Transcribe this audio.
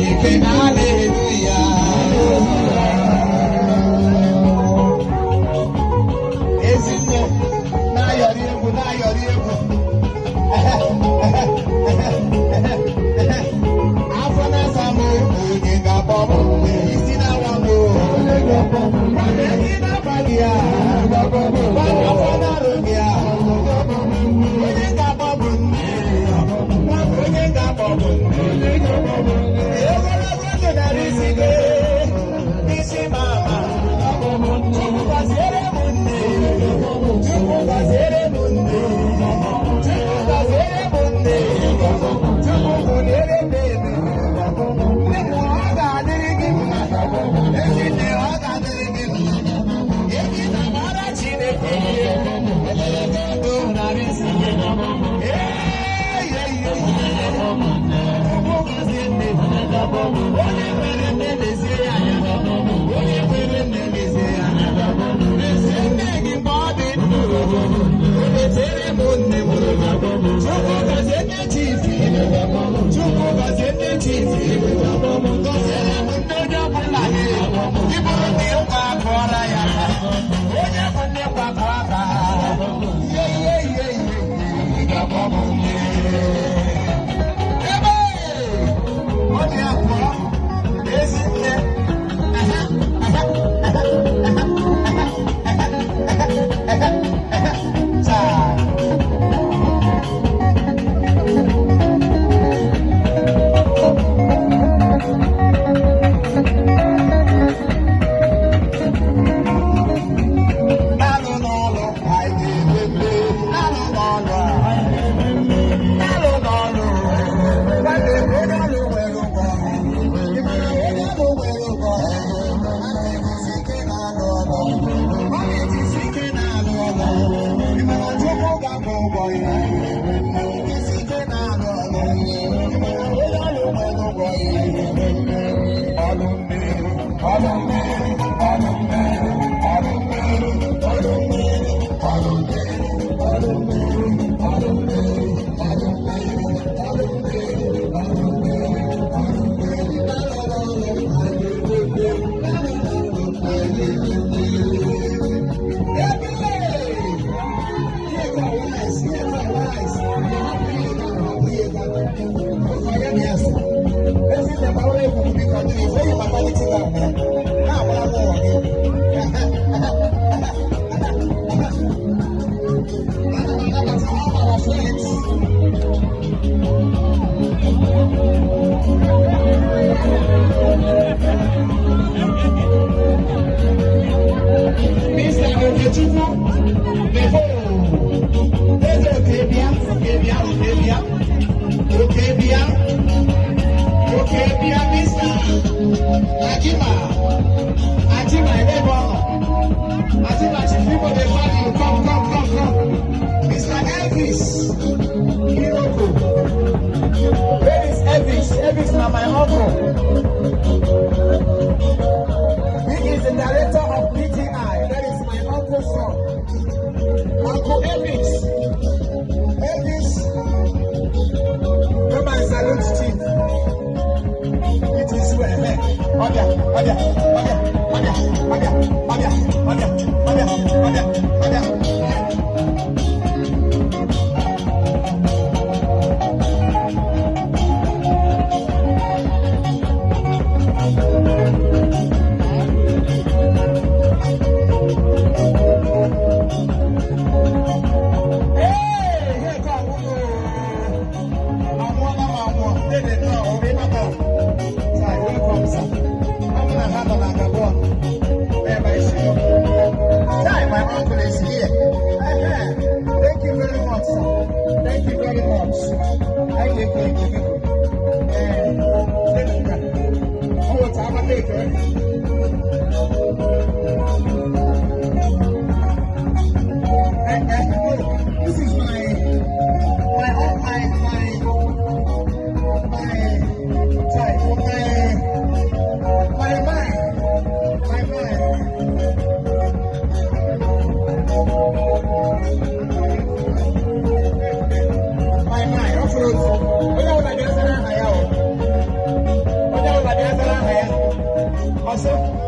Ife hallelujah. Ezinne na-ayọrị egwu, na-ayọrị egwu. Afọ na-asa m, onye ga-akpọ m? Isi na-awa m, mana ehi na-abalị ya, afọ na-arụ gị ya, onye ga-akpọ m nne? Onye ga-akpọ m nne? Ogologo ndụ nara isi gị, isi mama. Chukwu gọziere m nne. Chukwu gọziere m nne. Chukwu gọziere m nne. Chukwu buliere m ebe. Nne m, ọ ga-adịrị gị mma. Ezinne, ọ ga-adịrị gị mma. Ebi na mara Chineke. Ogologo ndụ nara isi gị. Ee, ye, ye, ye. Chukwu gọzie nne. Onye nwere nne, lezie ya anya. Onye nwere nne, lezie ya anya. Lezie nne gị mgbe ọ dị ndụ. Leziere m nne m. Chukwu gọzie nne chief. Chukwu gọzie nne chief. Gọziere m nne onye ọbụla gị. Ịbụrụ na ịkwa akụọra ya aka. Onye bụ nne gbakọ aka. Ihe ihe ihe ihe ị ga-akpọ m nne. Ebe ọ dị abụọ, ezi nne. Aha, aha, aha, aha, aha, aha, aha, aha. Taa. Na-alụ n'ọlụ, anyị ga-ememe. Na-alụ n'ọlụ a. Na-alụ n'ọlụ. Nwanne m, onye ọlụ nwere ụgwọ. Ị mara onye ọlụ nwere ụgwọ. A na-ejisi ike na-alụ ọlụ. Ọ na-ejisi ike na-alụ ọlụ. Ị mara Chukwu ga-akwụ ụgwọ ya. Ejisi ike na-alụ ọlụ. Ị mara onye ọlụ nwere ụgwọ ya. Ọlụ mmiri, ọlụ mmiri, ọlụ mmiri, ọlụ mmiri, ọlụ mmiri, ọlụ mmiri, ọlụ mmiri, ọlụ mmiri, ọlụ mmiri, ọlụ mmiri, ọlụ mmiri, ọlụ mmiri. Mr. Okechukwu Meho, Eze Okebia, Okebia, Okebia, Okebia, Okebia, Mr. Ajima, Ajima Elebo, Ajima Chief people dey call you, come, come, come, come. Mr. Elvis Iroko, where is Elvis? Elvis na my uncle. He is the director of PTI. That is my uncle's son. Uncle Elvis. Elvis, come and salute chief. It is well. Hey, Ọbịa, ọbịa, ọbịa, ọbịa, ọbịa, ọbịa, ọbịa, ọbịa, ọbịa, ọbịa. Hey, here come. Anwụọla m anwụọ. Dede nnọọ, obi maka. Sir, welcome, sir. Ọ bụ na ha nọ na Gabon. Ebe anyị si nọ. Chai, my uncle is here. Thank you very much, sir. Thank you very much. Thank you, thank you, thank you. Eh, dede nka. Ọ wụta amata eke. Eh, eh, no. This is my my my my my Ọsị.